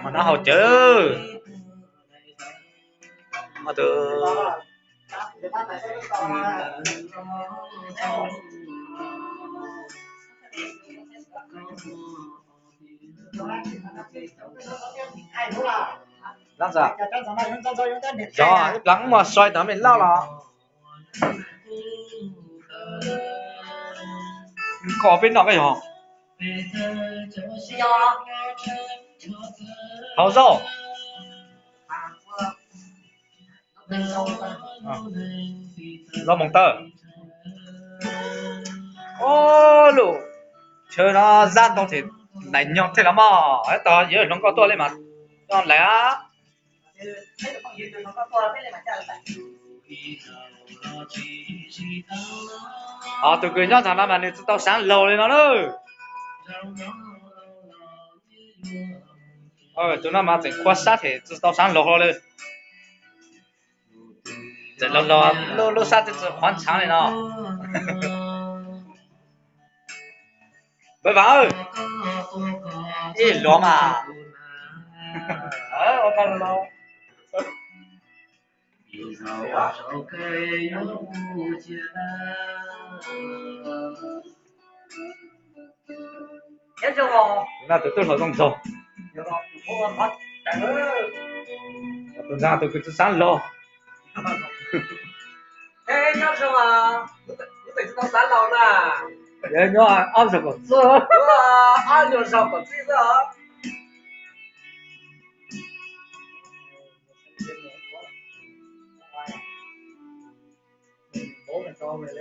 Mas no haus cawv. Zov ib plag muaj soi tau me lauj los. Koj peb noj koj yog. Hauv zoj. Los moos tawj. Ob lub chaw no zaj ntoo ces nais nyoog thiaj los mog. Tab yuav hluas nkauj tuaj li mas coj lawm. Os, tus kws nyob ntawm no mas nws tsis tau sab laug li no na. Tus no mas tseem qhuav sab ces tsis tau sab laug li. Tseem los los lub sab tsis tsis qhuav ntshaav li no. Npawg Vam, ib luag mas. Tus nag tus tub hluas zoo nraug. Tus nag tus kws tsis sab laug. Yog nyuaj ob zaug kaum txij.